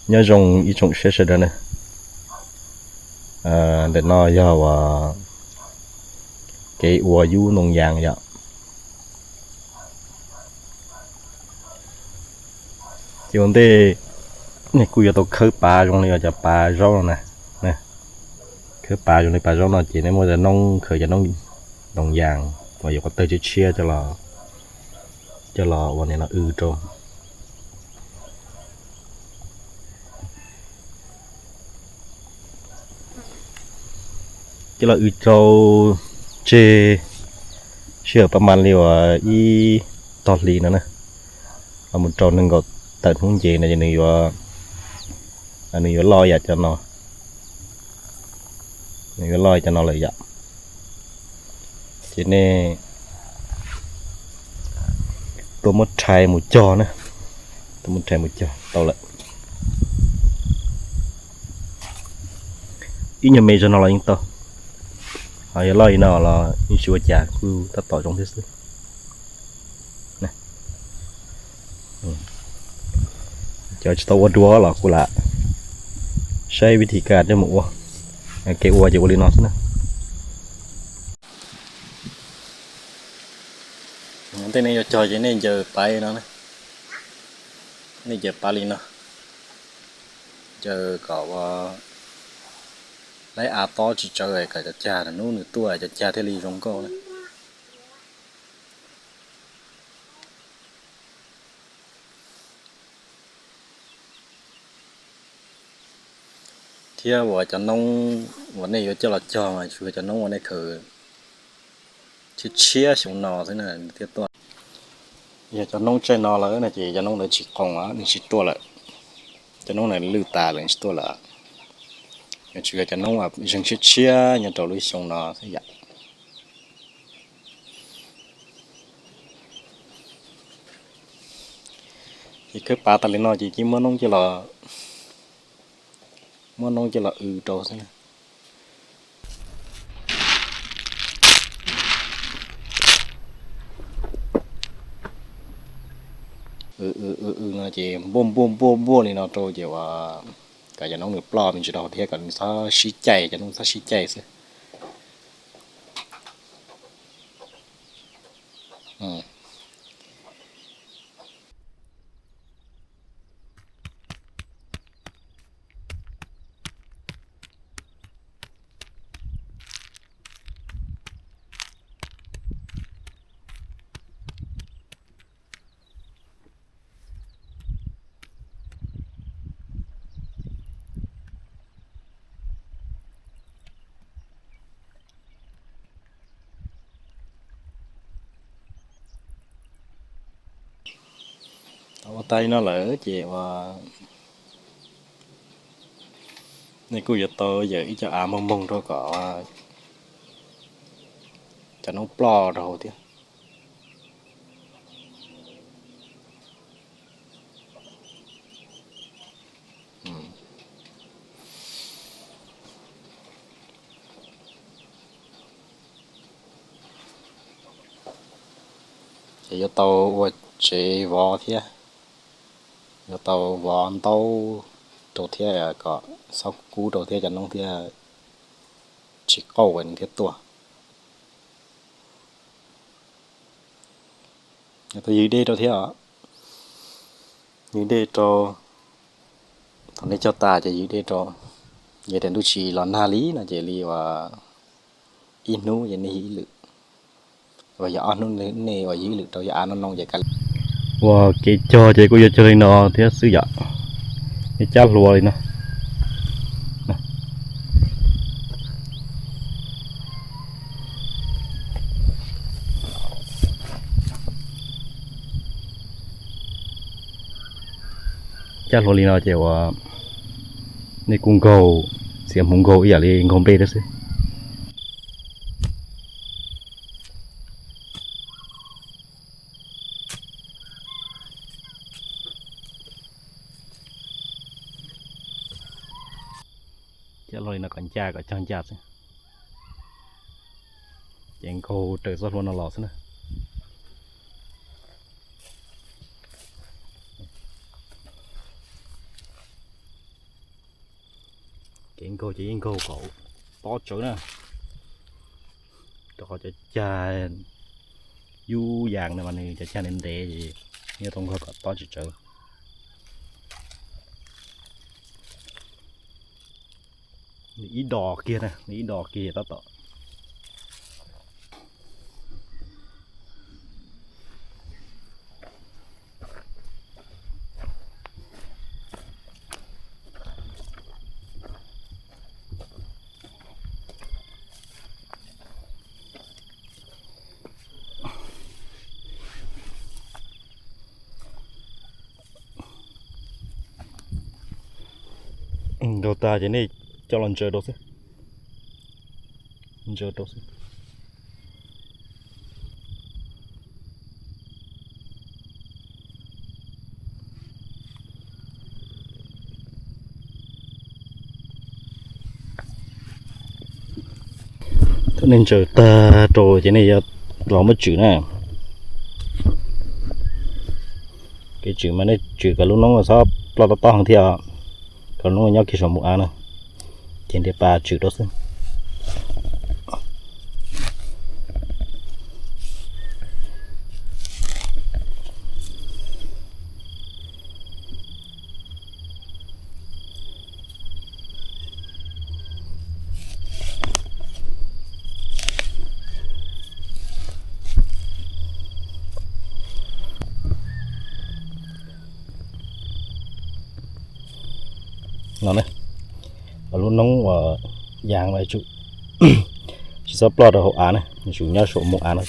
Nyob zoo ib tsoom saib sawv daws na. Ntawm no yog uas kev ua yub ntoo yas yom. Ces ua ntej nej kuj yuav tau khawb pav zoo li cov pav zaub no na. Khawb pav zoo li pav zaub no ces nej muab cov noob, khaws cov noob ntoo yas uas yuav qhov tawg tshiab tshiab coj los ua nim no w rau. Coj los w rau tseg sij hawm pab mas li uas ib tog hli no na, los mus rau nees nkaum tawm hnub nce no ces nws yuav, nws yuav loj yam cov no, nws yuav loj cov no lawm yom. Ces nej tuaj muab rhais mus cog na, tuaj muab rhais mus cog tau lawm. Ib nyuag me zog no los yeej tau, ho yog loj li no los yeej tsis ua cas, kuj tab tom zoo thiab xwb. Cov tsis tau ua dua los kuj lam saib vib thib kaj coj mus ua, kev ua ces ua li no xwb na. Tej nej yuav cog ces nej ncaws pav li no, nej ncaws pav li no, ncaws kom ua laib av tob tsis tsawv, kom cov cag hnub nws tuaj cov cag thiaj li zoo nkauj na. Thiab uas cov noob uas nej yuav coj los cog mas tsuas yog cov noob uas nej khaws tshiab tshiab xyoo no xwb na thiaj tuaj. Yog cov noob tsaij no lawm no ces cov noob ntawd tsis qoos, nws tsis tuaj lawm. Cov noob ntawd lwj tas lawm tsis tuaj lawm. Tsuas yog cov noob uas zeeg tshiab tshiab nyob rau lub xyoo no xwb yom. Ces khawb pav tas li no ces cia muab noob coj los, muab noob coj los w rau xwb na. W w w w no ces npuaj npuaj npuaj npuaj li no rau ces uas kom cov noob nws ploj me ntsis rau thiab kom nws txhob sib caij, cov noob txhob sib caij xwb. Thaum ua tag li no lawm ces uas nej kuj yuav tau yawm ib co av moog moog rau kom cov noob ploj rau hauv thiab. Ces yuav tau ua tsev vov thiab, yuav tau vov ntaub rau thiab kom xob kub rau thiab cov noob thiaj tsis qauj nws thiaj tuaj. Yuav tau ywg dej rau thiab os. Ywg dej rau, thaum nej cog tas ces ywg dej rau. Yog tias ntuj tsis los nag li no ces li uas ib hnub ces nej ywg ib lwm, uas yog ob hnub nej uas ywg ib lwm rau yog av no noo ces kav liam. Uas kev cog ces kuj yuav cog li no thiab xwb yom, cab hlua li no. Cab hlua li no ces uas nej kuj nkaug, txiav hmuv nkaug ib yam li nkaug nplej thiab xwb. Cab hlua li no kom ncaj kom cog ncaj xwb, ces nkaug raws txoj hlua no los xwb na. Kev nkaug ces yeej nkaug kom tob tsawv na, rau qhov cov cag yub yas no mas nws cov cag ntev ntev, nyob tau nkaug kom tob tsawv tsawv. Nws ib dos kiag na, nws ib dos kiag tab tom Nkaug tag ces nej coj los ntsaws rau xwb. Ntsaws rau xwb. Thaum nej ntsaws tag rau ces nej yuav los muab tswm na. Kev tswm mas nej tswm kom lub noob txhob ploj tob tob heev thiab, kom lub noob nyob kiag saum mus av na, ces ntiav pas tswm rau xwb. No, lub noob uas yas mas tsum tsis txhob ploj rau hauv av na, tsum nyob saum mus av no.